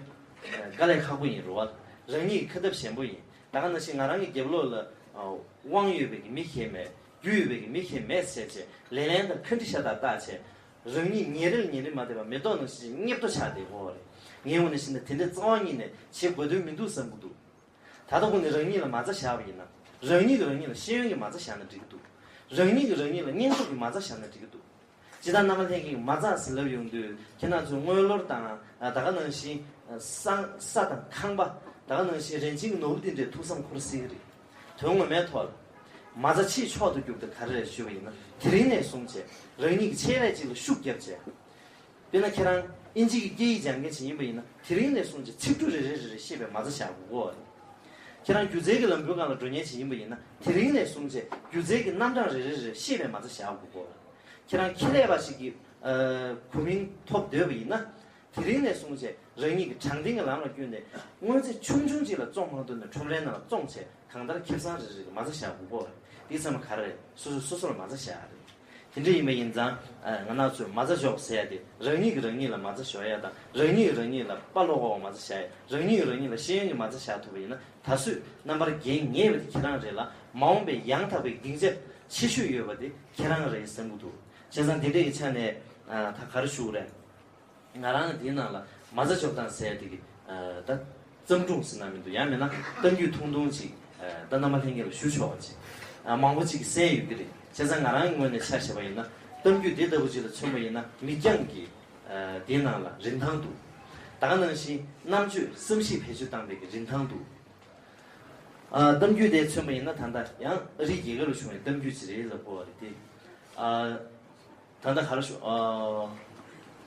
དཀའ་ལས་ཁག་པོ་ཡིན་རེད་བ། རང་ཉིད་ཀྱི་ཁ་སྟབས་ཞན་པོ་ཡིན། ད་ག་ནང་བཞིན་ང་རང་གི་རྒྱབ་ལོགས་ལ་དབང་ཡོད་པའི་གི་མི་ཞིག་མེད། རྒྱུ་ཡོད་པའི་གི་མི་ཞིག་མེད་ཟེར་བྱས་ལེ་ལན་དང་ཁ་འདྲི་ཤ་སྟག་བཏགས་བྱས། རང་ཉིད་ཉིན་རེ་ལ་ཉིན་རེ་མ་བསྡད་པར་མེ་ཏོག་ནང་བཞིན་བརྙས་པོ་ཆགས་བསྡད་ཡོད་རེད། ངའི་ངོས་ནས་བཤད་ན་དེ་འདྲའི་རྩ་བ་ཉིད་ནས་བྱེད་དགོས་དོན་མི་འདུག་བསམ་གྱི་འདུག་ད་ལྟ་ཁོང་ནས་རང་ཉིད་ལ་མ་རྩ་བཞག་པ་ཡིན་ན། རང་ཉིད་ཀྱིས་རང་ཉིད་ལ་ཤེས་ཡོན་གྱི་མ་རྩ་བཞག་ན་འགྲིག་གི་འདུག་རང་ཉིད་ཀྱིས་རང་ཉིད་ལ་སྙིང་སྟོབས་ཀྱི་མ་རྩ་བཞག་ན་འགྲིག་གི་འདུག་སྤྱིར་བཏང་རྣམ་པ་ལྷན་རྒྱས་ཀྱིས་མ་རྩ་ཟེར་ལབ་ཡོང་དུས་ཁྱེད་རང་ཚོས་དངུལ་ལོར་དང་ད་ག་ནང་བཞིན་ས་ས་དང་ཁང་པ། ད་ག་ནང་བཞིན་རིན་ཆེན་གྱི་ནོར་བུ་འདི་འདྲའི་ཐུགས་བསམ་འཁོར་སྲིད་ཀྱི་རེད། དོན་ངོ་མའི་ཐོག་ལ་མ་རྩ་ཕྱིའི་ཕྱོགས་སུ་རྒྱུག་དེ་ག་རེ་རེད་ཞུས་པ་ཡིན་ན། དེ་རིང་ནས་བཟུང་བྱས་རང་ཉིད་ཀྱི་ཆེད་ལས་ཅིག་ལ་ཤུགས་བརྒྱབ་བྱས། དཔེར་ན་ཁྱེད་རང་དབྱིན་ཇི་གི་སྐད་ཡིག་སྦྱང་མཁན་ཞིག་ཡིན་པ་ཡིན་ན་དེ་རིང་ནས་བཟུང་བྱས་ཚིག་འབྲུ་རེ་རེ་རེ་རེ་ཤེས་པའི་མ་རྩ་བཞག་དགོས་ཀྱི་ཡོད་རེད། ཁྱེད་རང་སྒྱུ་རྩལ་གྱི་ལམ་བུའི་སྒང་ལ་འགྲོ་མཁན་ཞིག་ཡིན་པ་ཡིན་ན་དེ་རིང་ནས་བཟུང་བྱས་སྒྱུ་རྩལ་གྱི་རྣམ་གྲངས་རེ་རེ་རེ་རེ་ཤེས་པའི་མ་རྩ་བཞག་དགོས་ཀྱི་ཡོད་རེད། ཁྱེད་རང་ཁེ་ལས་པ་ཞིག་གི་ཨ་གོ་མིང་ཐོབ་འདོད་པ་ཡིན་ན་དེ་རིང་ནས་བཟུང་བྱས་རང་ཉིད་ཀྱི་དྲང་བདེན་གྱི་ལམ་ལ་བསྐྱོད་ནས་དངོས་རྫས་ཆུང་ཆུང་ཅིག་ལ་བཙོང་མ་ཐུབ་ན་ཁྲོམ་རའི་ནང་ལ་བཙོང་བྱས་གང་ལྟར་ཁེ་བཟང་རེ་རེ་གི་མ་རྩ་བཞག་དགོས་ཀྱི་ཡོད་རེད། དེ་ཚང་མ་ག་རེ་རེད། སོ་སོས་སོ་སོ་ལ་མ་རྩ་བཞག་ཡ་རེད། དེ་འདྲ་ཡིན་པ་ཡིན་ཙང་ང་རང་ཚོས་མ་རྩ་འཇོག་ཟེར་ཡ་དེ་རང་ཉིད་ཀྱིས་རང་ཉིད་ལ་མ་རྩ་འཇོག་ཡ་དང་རང་ཉིད་ཀྱིས་རང་ཉིད་ལ་དཔའ་བློ་ཁོག་མ་རྩ་བཞག་ཡ། རང་ཉིད་ཀྱིས་རང་ཉིད་ལ་ཤེས་ཡོན་གྱི་མ་རྩ་བཞག་ཐུབ་པ་ཡིན་ན་ད་གཟོད་རྣམ་པར་རྒྱལ་ངེས་པ་དེ་ཁྱེད་རང་རེད་ལ་མ་འོངས་པའི་ཡང་དག་པའི་སྡིངས་ཆ་ཆེ་ཤོས་ཡོད་པ་དེ་ཁྱེད་རང་རེད་བསམ་གྱི་འདུག་བྱས་ཙང་དེ་འདྲ་ཡི་ཆ་ནས་ད་ག་རེ་ཞུ་དགོས་རེད། ང་རང་འདིའི་ནང་ལ་མ་རྩ་འཇོག་སྟངས་ཟེར་ཡ་དེ་གི་ད་བརྩམས་སྒྲུང་ཟེར་ན་མི་འདུག་ཡང་མིན་ན་གཏམ་རྒྱུད་ཐུང་ཐུང་ཅིག་ད་རྣམ་པ་ལྷན་རྒྱས་ལ་ཞུ་ཆོག་པ་ཅིག་མང་པོ་ཅིག་གསན་ཡོད་ཀྱི་རེད། བྱས་ཙང་ང་རང་གི་ངོས་ནས་ཆ་བཞག་པ་ཡིན་ན་གཏམ་རྒྱུད་འདི་ལྟ་བུ་ཅིག་ལ་མཚོན་པ་ཡིན་ན་མིག་རྒྱང་གི་འདིའི་ནང་ལ་རིན་ཐང་འདུག་ད་ག་ནང་བཞིན་རྣམ་དཔྱོད་བསམ་གཞིག་བེད་སྤྱོད་བཏང་པའི་གི་རིན་ཐང་འདུག་ཨ། གཏམ་རྒྱུད་དེ་མཚོན་པ་ཡིན་ན། ད་ལྟ་ཡང་ཨ་རིའི་རྒྱལ་ཁབ་ལ་བྱུང་བའི་གཏམ་རྒྱུད་ཅིག་རེད་ལབ་དགོས་པ་རེད་དེ། ཨ། ད་ལྟ་ག་རེ་ཞུ། ཨ།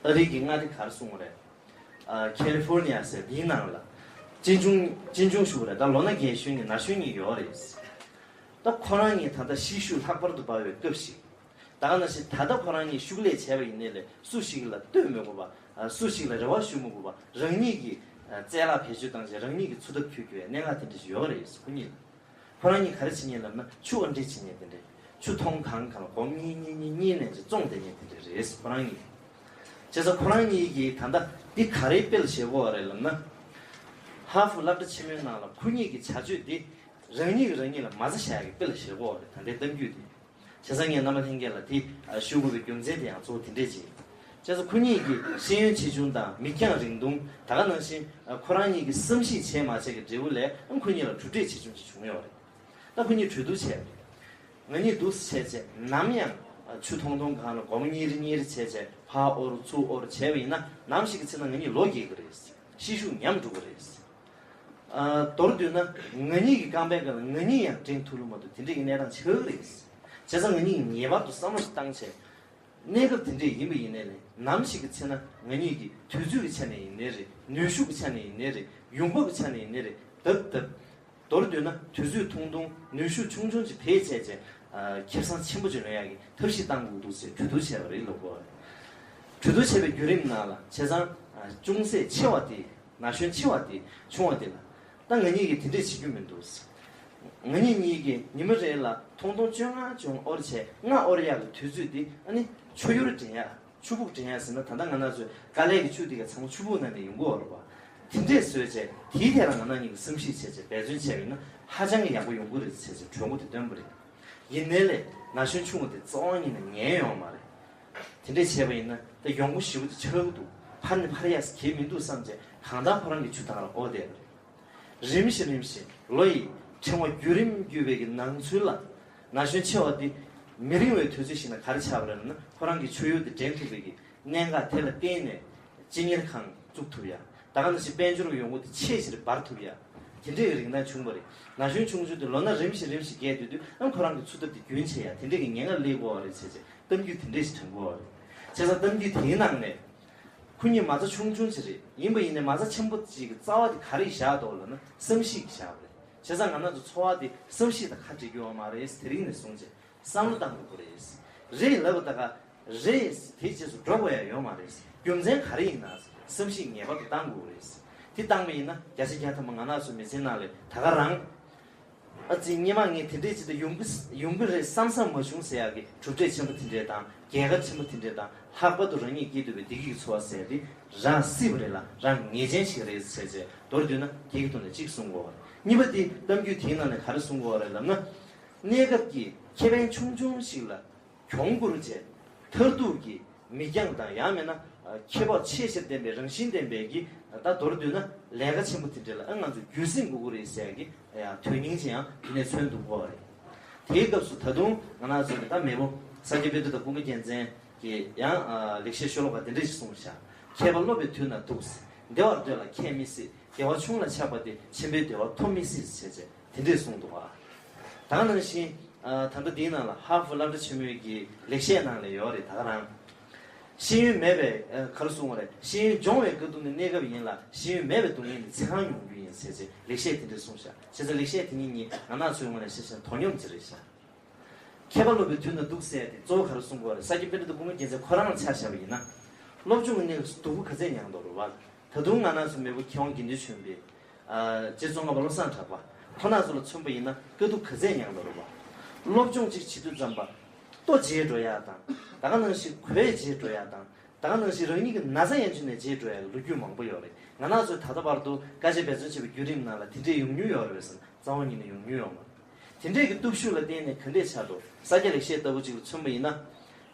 ཨ་རིའི་གི་མངའ་སྡེ་ག་རེ་གསུངས་པ་རེད། ཨ། ཁེ་ལི་ཧྥོར་ནི་ཡ་ཟེར་དེའི་ནང་ལ་གཅེན་གཅུང་གཅེན་གཅུང་ཞུ་བ་རེད། ད་ལོ་ན་རྒས་གཞོན་གྱི་ན་གཞོན་གཉིས་ཡོད་རེད། ད་ཁོ་རང་གཉིས་ད་ལྟ་ཤེད་ཤུགས་ལྷག་པར་དུ་འབར་བའི་སྐབས་ཤིག་ད་ག་ནང་བཞིན་ད་ལྟ་ཁོ་རང་གཉིས་ཤུགས་ལས་བྱས་པ་ཡིན་ནའི་ལས་སུ་ཞིག་ལ་ལྟོས་མི་དགོས་པ། སུ་ཞིག་ལ་རེ་བ་ཞུ་མི་དགོས་པ། རང་ཉིད་ཀྱིས་རྩལ་ལག་བེད་སྤྱོད་བཏང་བྱས་རང་ཉིད་ཀྱིས་འཚོ་ཐབས་འཁྱོལ་རྒྱུ་ཡི་གནད་འགག་དེ་འདྲ་ཞིག་ཡོད་རེད། ཁོ་གཉིས་ལ། ཁོ་རང་གཉིས་ག་རེ་བྱེད་མཁན་ལབ་ན། ཆུ་ཨ་འདྲེ་བྱེད་མཁན་དེ་འདྲས། ཆུ་མཐོང་གང་གང་ལ་སྒོར་མོ་གཉིས་གཉིས་གཉིས་གཉིས་ལེན་བྱས་བཙོང་བསྡད་མཁན་དེ་འདྲས་རེད་ཁོ་རང་གཉིས། བྱས་ཙང་ཁོ་རང་གཉིས་ཀྱིས་ད་ལྟ་འདི་ག་རེའི་དཔེ་ལ་བཞག་དགོས་པ་རེད་ལབ་ན། ཧ་ཧྥུ་སློབ་གྲྭ་ཆེན་མོའི་ནང་ལ་ཁོ་གཉིས་ཀྱི་བྱ་སྤྱོད་འདི་རང་ཉིད་ཀྱིས་རང་ཉིད་ལ་མ་རྩ་བཞག་ཡག་གི་དཔེ་ལ་བཞག་དགོས་པ་རེད། ད་ལྟའི་གཏམ་རྒྱུད་འདི། བྱས་ཙང་ངས་རྣམ་པ་ལྷན་རྒྱས་ལ་དེ་ཞུ་དགོས་པའི་རྒྱུ་མཚན་དེ་ཡང་གཙོ་བོ་དེ་འདྲས་ཅིག་བྱས་ཙང་ཁོ་གཉིས་ཀྱི་ཤེས་ཡོན་ཆེ་ཆུང་དང་མིག་རྒྱང་རིང་ཐུང་། ད་ག་ནང་བཞིན་ཁོ་རང་གཉིས་ཀྱིས་བསམ་གཞིག་བྱས་མ་བྱས་ཀྱི་འབྲས་བུ་ལས་ཁོ་གཉིས་ལ་གྲུབ་འབྲས་ཆེ་ཆུང་ཅིག་བྱུང་ཡོད་རེད། ད་ཁོ་གཉིས་གྲོས་བསྡུར་བྱས་པ་རེད། ང་གཉིས་འདུག་སེ་བྱས་བྱས་ནམ་ཡང་ཆུ་མཐོང་མཐོང་སྒང་ལ་སྒོར་མོ་གཉིས་རེ་གཉིས་རེ་བྱས་བྱས་ཕར་དབོར་ཚུར་དབོར་བྱས་པ་ཡིན་ན། ནམ་ཞིག་གི་ཚེ་ན་ང་གཉིས་ལོ་རྒས་ཀྱི་རེད། ཤེད་ཤུགས་ཉམས་འགྲོ་གི་རེད། ཨ། མདོར་བསྡུས་ན་ང་གཉིས་ཀྱི་རྐང་པའི་སྒང་ལ་ང་གཉིས་ཡང་འགྲེང་ཐུག་ལུགས་མ་གཏོགས་དེ་འདྲའི་གི་གནས་སྟངས་ཆགས་ཀྱི་རེད། བྱས་ཙང་ང་གཉིས་ངེས་པར་དུ་བསམ་བློ་ཞིག་བཏང་བྱས། གནས་སྐབས་དེ་འདྲས་ཡིན་པ་ཡིན་ནའི་ལས་ནམ་ཞིག་གི་ཚེ་ན་ང་གཉིས་ཀྱིས་དུས་ཚོད་ཀྱི་ཆ་ནས་ཡིན་ནའི་རེད། ནུས་ཤུགས་ཀྱི་ཆ་ནས་ཡིན་ནའི་རེད། ཡོང་འབབ་ཀྱི་ཆ་ནས་ཡིན་ནའི་རེད། ལྡབ་ལྡབ། མདོར་བསྡུས་ན་དུས་ཚོད་ཐུང་ཐུང་ནུས་ཤུགས་ཆུང་ཆུང་ཅིག་བེད་སྤྱད་བྱས། ཨ། ཁེ་བཟང་ཆེན་པོ་ཅིག་ལོན་ཡག་གི་ཐབས་ཤེས་བཏང་དགོས་འདུག་ཟེར་གྲོས་བསྡུར་བྱས་པ་རེད་ལབ་དགོས་པ་རེད། གྲོས་བསྡུར་བྱས་པའི་བརྒྱུད་རིམ་ནང་ལ་བྱས་ཙང་། ཨ། ཅུང་ཟད་ཆེ་བ་དེ། ན་གཞོན་ཆེ་བ་དེ་ཆུང་བ་དེ་ལ། ད་ང་གཉིས་ཀྱིས་དེ་འདྲས་བྱེད་རྒྱུ་མི་འདུག་ང་གཉིས་གཉིས་ཀྱིས་ཉི་མ་རེ་ལ་ཐུང་ཐུང་བཅོ་ལྔ་བཅོ་ལྔ་དབོར་བྱས་ལྔ་དབོར་ཡག་གི་དུས་ཚོད་དེ། ཨ་ནི་ཆུ་ཡུར་འདྲེན་ཡག་ཆུ་སྦུག་འདྲེན་ཡག་ཟེར་ན། ད་ལྟ་ང་རང་ཚོའི་དཀའ་ལས་ཀྱི་ཆུ་དེ་ག་ཚང་མ་ཆུ་སྦུག་ནང་ནས་ཡོང་གི་ཡོད་རེད་པ། དེ་འདྲས་བཟོས་བྱས་དེའི་ཐད་ལ་ང་རང་གཉིས་ཀྱིས་བསམ་གཞིག་བྱས་བྱས་འབད་བརྩོན་བྱས་པ་ཡིན་ན་ཧ་ཅང་གི་ཡག་པོ་ཡོང་གི་རེད་བྱས་བྱས་གྲོས་འགོ་དེ་བཏོན་པ་རེད། ཡིན་ནའི་ལས་ན་གཞོན་ཆུང་བ་དེ་རྩ་བ་ཉིད་ནས་ཉན་ཡོད་མ་རེད། དེ་འདྲས་བྱས་པ་ཡིན་ན་ད་ཡོང་སྒོ་ཞེ་པོ་དེ་ཆགས་ཀྱི་འདུག་ཕར་ནས་ཕར་ཡག་ས་གལ་མི་འདུག་བསམ་བྱས་གང་ལྟར་ཁོ་རང་གི་ཆུ་དང་ར་འོ་བསྡད་པ་རེད། རིམ་བཞིན་རིམ་བཞིན་ལོ་ཡི་ཕྲེང་བ་བརྒྱུད་རིམ་བརྒྱུད་པའི་གི་ནང་ཚུལ་ལ། ན་གཞོན་ཆེ་བ་འདི་མི་རིང་བའི་དུས་ཚོད་ཞིག་ན་ག་རེ་ཆགས་པ་རེད་ལབ་ན། ཁོ་རང་གི་ཆུ་ཡུར་དེ་འདྲེན་ཐུབ་པའི་གི་གནད་འགག་དེ་ལ་བརྟེན་ནས་སྤྱི་གཉེར་ཁང་བཙུགས་ཐུབ་ཡ། ད་ག་ནང་བཞིན་དཔལ་འབྱོར་གྱི་ཡོང་སྒོ་དེ་ཆེས་ཆེར་འབར་ཐུབ་ཡ། དེ་འདྲའི་གི་རིན་ཐང་བྱུང་བ་རེད། ན་གཞོན་ཆུང་ཆུང་དེ་ལོ་ན་རིམ་བཞིན་རིམ་བཞིན་རྒས་སྡོད་དུས་ཨང་ཁོ་རང་གི་འཚོ་ཐབས་དེ་རྒྱུན་ཆད་ཡ། དེ་འདྲའི་གི་ཉེན་ཁ་སླེབས་ཀྱི་ཡོད་རེད་བྱས་བྱས་གཏམ་རྒྱུད་དེ་འདྲས་ཤིག་དྲན་གྱི་ཡོད་རེད། བྱས་ཙང་གཏམ་རྒྱུད་དེའི་ནང་ནས། ཁོ་གཉིས་མ་རྩ་ཆུང་ཆུང་ཅིག་རེད། ཡིན་པ་ཡིན་ནའི་མ་རྩ་ཆེན་པོ་ཅིག་གི་རྩ་བ་དེ་ག་རེ་བཞག་འདུག་ལབ་ན་བསམ་གཞིག་བཞག་པ་རེད། བྱས་ཙང་ང་རང་ཚོ་འཚོ་བ་དེ་བསམ་གཞིག་དང་ཁ་འབྲལ་རྒྱུ་ཡོད་མ་རེད། དེ་རིང་ནས་བཟུང་བྱས་བསམ་བློ་བཏང་དགོས་ཀྱི་རེད། རེད་ལབ་པ་ད་ག་རེད། དེའི་རྗེས་སུ་འགྲོ་དགོས་ཡ་ཡོད་མ་རེད། རྒྱུ་མཚན་ག་རེ་ཡིན་ན་བསམ་གཞིག་ངེས་པར་དུ་བཏང་དགོས་ཀྱི་རེད། དེ་བཏང་པ་ཡིན་ན་བརྒྱ་ཆ་བརྒྱ་ཐམ་པ་ང་རང་ཚོ་མི་ཚེའི་ནང་ལ་ད་ག་རང་ཨ་ཙི། སྔོན་མ་ངས་དེ་འདྲས་ཅིག་ད་ཡོང་གི་ཡོང་གི་རེད་བསམ་བསམ་མ་བྱུང་ཟེར་ཡག་གི་གྲུབ་འབྲས་ཆེན་པོ་དེ་འདྲས་དང་རྒྱལ་ཁ་ཆེན་པོ་དེ་འདྲས་དང་། ལྷག་པར་དུ་རང་ཉིད་སྐྱིད་སྡུག་པའི་བདེ་སྐྱིད་ཀྱི་འཚོ་བ་ཟེར་དེ་རག་སྲིད་པ་རེད་ལ་རག་ངེས་ཅན་ཞིག་རེད་ཟེར་བྱས། མདོར་བསྡུས་ན་དེ་གི་ཐོག་ནས་གཅིག་གསུང་དགོས་པ་རེད། གཉིས་པ་དེ་གཏམ་རྒྱུད་དེའི་ནང་ནས་ག་རེ་གསུང་དགོས་པ་རེད་ལབ་ན། གནས་སྐབས་ཀྱི་ཁེ་ཕན་ཆུང་ཆུང་ཞིག་ལ། གྱོང་བསྐུར་བྱས། མཐར་ཐུག་གི་མིག་རྒྱང་དང་ཡང་མིན་ན་ཁེ་སྤོགས་ཆེས་ཆེར་ལྡན་པའི་རང་བཞིན་ལྡན་པའི་གི་ད་མདོར་བསྡུས་ན་ལས་ཀ་ཆེན་པོ་དེ་འདྲ་ལ་ཨ་ང་ཚོ་རྒྱུན་སྲིང་དགོས་ཀྱི་རེད་ཟེར་ཡ་གི་ཡང་དོན་སྙིང་ཅིག་ཡང་དེ་ནས་མཚོན་འདུག་གོ་རེད། དེའི་སྐབས་སུ་ད་དུང་ང་རང་ཚོ་གི་ད་མེས་པོ་ས་སྐྱ་པཎྜི་ཏ་ཀུན་དགའ་རྒྱལ་མཚན་གྱིས་ཡང་ལེགས་བཤད་ཤོ་ལོ་ཀ་དེ་འདྲ་ཞིག་གསུངས་ཤག་མཁས་པ་སློབ་པའི་དུས་ན་སྡུག། བདེ་བར་སྡོད་ལ་ཁྱད་མི་སྲིད། བདེ་བ་ཆུང་ལ་ཆགས་པ་དེ་ཆེན་པོའི་བདེ་བ་ཐོབ་མི་སྲིད་ཟེར་བྱས། དེ་འདྲས་གསུངས་འདུག་བ། ད་ག་ནང་བཞིན། ཨ། ད་ལྟ་འདིའི་ནང་ལ་ཧ་ཧྥུ་སློབ་གྲྭ་ཆེན་མོའི་གི་ལེགས་བཤད་ནང་ལ་ཡོད་རེད། ད་ག་རང་། ཤེས་ཡོན་མེད་པའི། ཨ། ག་རེ་གསུངས་པ་རེད། ཤེས་ཡོན་སྦྱོང་བའི་དཀའ་སྡུག་ནི་གནས་སྐབས་ཡིན་ལ། ཤེས་ཡོན་མེད་པའི་སྡུག་བསྔལ་ནི་ཚེ་གང་མྱོང་རྒྱུ་ཡིན་ཟེར་བྱས་ལེགས་བཤད་དེ་འདྲས་གསུངས་ཤག་བྱས་ཙང་ལེགས་བཤད་དེ་གཉིས་ང་རང་ཚོའི་ངོས་ནས་བཤད་བཤད་དོ་སྙོམས་ཅིག་རེད་ཤག་མཁས་པ་སློབ་པའི་དུས་ན་སྡུག་ཟེར་ཡ་དེ་གཙོ་བོ་ག་རེ་གསུང་གི་ཡོད་རེད། ས་སྐྱ་པཎྜི་ཏ་ཀུན་དགའ་རྒྱལ་མཚན་ཁོ་རང་ལ་ཆ་བཞག་པ་ཡིན་ན། སློབ་སྦྱོང་གི་གནས་སུ་སྡུག་པོ་ག་ཚད་མྱངས་འདུག་རེད་བ། ད་དུང་ང་རང་ཚོ་མེས་པོ་མཁས་དབང་དགེ་འདུན་ཆོས་འཕེལ། ཨ། རྗེ་ཙོང་ཁ་པ་བློ་བཟང་གྲགས་པ་ཁོ་རང་ཚོ་ལ་མཚོན་པ་ཡིན་ན་དཀའ་སྡུག་ག་ཚད་མྱངས་འདུག་རེད་བ། སློབ་སྦྱོང་གཅིག་བྱེད་དུས་ཙམ་པ་ལྟོ་བརྗེད་འགྲོ་ཡ་དང་། ད་ག་ནང་བཞིན་གོས་བརྗེད་འགྲོ་ཡ་དང་། ད་ག་ནང་བཞིན་རང་ཉིད་ཀྱི་ན་ཚ་ཡན་ཆད་ནས་བརྗེད་འགྲོ་ཡ་གི་ལོ་རྒྱུས་མང་པོ་ཡོད་རེད། ང་རང་ཚོས་ད་ལྟ་བར་དུ་དཀའ་སྤྱད་འབད་བརྩོན་བྱས་པའི་བརྒྱུད་རིམ་ནང་ལ་དེ་འདྲས་ཡོང་མྱོང་ཡོད་རེད་པས་ཟེར་ན་རྩ་བ་ཉིད་ནས་ཡོང་མྱོང་ཡོད་མ་རེད། དེ་འདྲས་ཀྱི་སྟོབས་ཤུགས་ལ་བརྟེན་ནས་ག་འདྲས་ཆགས་འདུག་ས་སྐྱ་ལེགས་བཤད་ལྟ་བུ་ཅིག་ལ་མཚོན་པ་ཡིན་ན།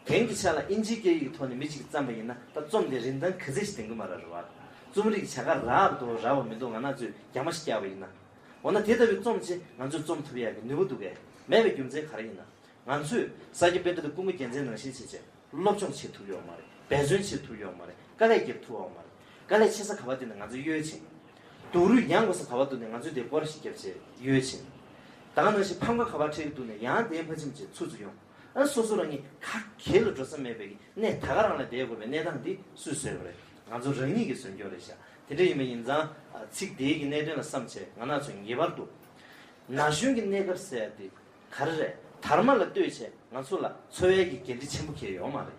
དེང་གི་ཆ་ལ་ཨིན་ཇིའི་སྐད་ཡིག་གི་ཐོག་ནས་མི་གཅིག་བརྩམས་པ་ཡིན་ན་ད་རྩོམ་དེ་རིན་ཐང་ག་ཚད་ཞིག་ལྡན་གྱི་མ་རེད་བ། རྩོམ་རིག་བྱ་དགའ་རག་འདུག་རག་པ་མི་འདུག་ང་རང་ཚོས་རྒྱ་མ་ཞིག་བཀྱགས་པ་ཡིན་ན། འོ་ན་དེ་ལྟ་བུའི་རྩོམ་ཅིག་ང་ཚོས་རྩོམ་ཐུབ་ཡག་གི་ནུས་པ་འདུག་གས། མེད་པའི་རྒྱུ་མཚན་ག་རེ་ཡིན་ན། ང་ཚོས་ས་སྐྱ་པཎྜི་ཏ་ཀུན་དགའ་རྒྱལ་མཚན་ནང་བཞིན་བྱས་བྱས་སློབ་སྦྱོང་བྱེད་ཐུབ་ཡོད་མ་རེད། འབད་བརྩོན་བྱེད་ཐུབ་ཡོད་མ་རེད། དཀའ་ལས་རྒྱབ་ཐུབ་ཡོད་མ་རེད། དཀའ་ལས་ཆེ་ས་ག་པར་བལྟས་ན་ང་ཚོ་གཡོལ་ཕྱིན། སྡུག་རུས་མྱངས་དགོས་ས་ག་པར་བལྟས་ན་ང་ཚོས་དེ་སྐོར་ཞིག་བརྒྱབ་བྱས་གཡོལ་ཕྱིན། ད་ག་ནང་བཞིན་ཕམ་ཁ་ག་པར་འཕྲད་ཀྱི་འདུག་ནས་ཡང་དེའི་ཕ་ཆིམ་ཅིག་ཚུར་ཚུར་ཡོང་། ཨ་སོ་སོ་རང་ཉིད་ག་གེ་ལ་འགྲོ་ས་མེད་པའི་གི་གནས་ད་ག་རང་ལ་བསྡད་དགོས་པའི་གནས་སྟངས་འདི་སུས་བཟོས་པ་རེད། ང་ཚོ་རང་ཉིད་ཀྱིས་བཟོས་རྒྱུ་རེད་ཤག་དེ་འདྲ་ཡིན་པ་ཡིན་ཙང་ཚིག་དེའི་གི་གནད་དོན་ལ་བསམ་བྱས་ང་རང་ཚོ་ངེས་པར་དུ་ན་གཞོན་གྱི་གནས་སྐབས་ཟེར་ཡ་དེ་ག་རེ་རེད། དར་མ་ལ་ལྟོས་བྱས་ང་ཚོ་ལ་འཚོ་བའི་གི་འགན་འཁྲི་ཆེན་པོ་གང་ཡང་ཡོད་མ་རེད།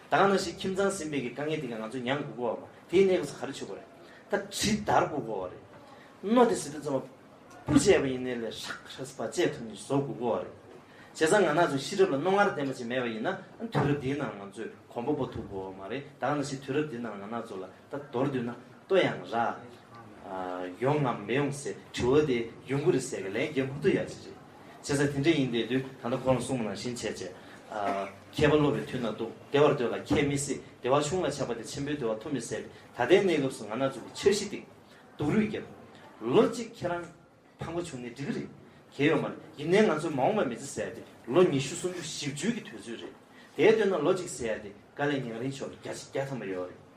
ད་ག་ནང་བཞིན་ཁྱིམ་ཚང་ཟིན་པའི་གི་དཀའ་ངལ་དེ་ག་ང་ཚོས་མྱང་དགོས་ཀྱི་ཡོད་མ་རེད། དེའི་གནས་སྐབས་སུ་ག་རེ་བྱེད་དགོས་རེད། ད་གྲི་བརྡར་དགོས་ཀྱི་ཡོད་རེད། རྣོ་དེ་ཟེར་དུས་ཙམ་པ་སྤུ་བྱས་པ་ཡིན་ནའི་ལས་ཧྲག་ཧྲག་བ་བཅད་ཐུབ་ནས་བཟོ་དགོས་ཀྱི་ཡོད་རེད། བྱས་ཙང་ང་རང་ཚོ་ཤེས་རབ་ལ་རྣོ་ངར་ལྡན་པ་ཅིག་མེད་པ་ཡིན་ན་དུས་རབས་འདིའི་ནང་ང་ཚོས་གོམ་པ་སྤོ་ཐུབ་ཀྱི་ཡོད་མ་རེད། ད་ག་ནང་བཞིན་དུས་རབས་འདིའི་ནང་ང་རང་ཚོ་ལ་ད་མདོར་བསྡུས་ན་ལྟོ་ཡང་རག་ཨ། ཡོང་ངམ་མི་ཡོང་ཟེར་དྲི་བ་དེ་ཡོང་གི་རེད་ཟེར་གི་ལན་རྒྱག་མི་ཐུབ་ཡ་ཅིག་རེད། བྱས་ཙང་དེ་འདྲ་ཡིན་བསྡད་དུས་ད་ལྟ་ཁོ་རང་གསུངས་པ་ནང་བཞིན་བྱས་བྱས། ཨ། མཁས་པ་སློབ་པའི་དུས་ན་སྡུག་བདེ་བར་སྡོད་ལ་ཁྱད་མི་སྲིད། བདེ་བ་ཆུང་ལ་ཆགས་པ་དེ་ཆེན་པོའི་བདེ་བ་ཐོབ་མི་སྲིད། ད་ལྟའི་གནས་སྐབས་སུ་ང་རང་ཚོ་གི་འཆར་གཞི་དེ་སྡུག་རུས་བརྒྱབ། ལོ་གཅིག་ཁྱེད་རང་ཕངས་པ་བྱུང་ནས་འགྲིག་གི་རེད། གལ་ཡོད་མ་རེད། ཡིན་ནའི་ང་ཚོའི་མ་འོངས་པའི་མི་ཚེ་ཟེར་ཡ་དེ་ལོ་ཉི་ཤུ་སུམ་ཅུ་བཞི་བཅུའི་གི་དུས་ཚོད་རེད། དེའི་སྟོད་ན་ལོ་གཅིག་ཟེར་ཡ་དེ་དཀའ་ལས་ཉག་རིང་ཤོར་བརྒྱ་ཆ་བརྒྱ་ཐམ་པ་ཡོད་རེད།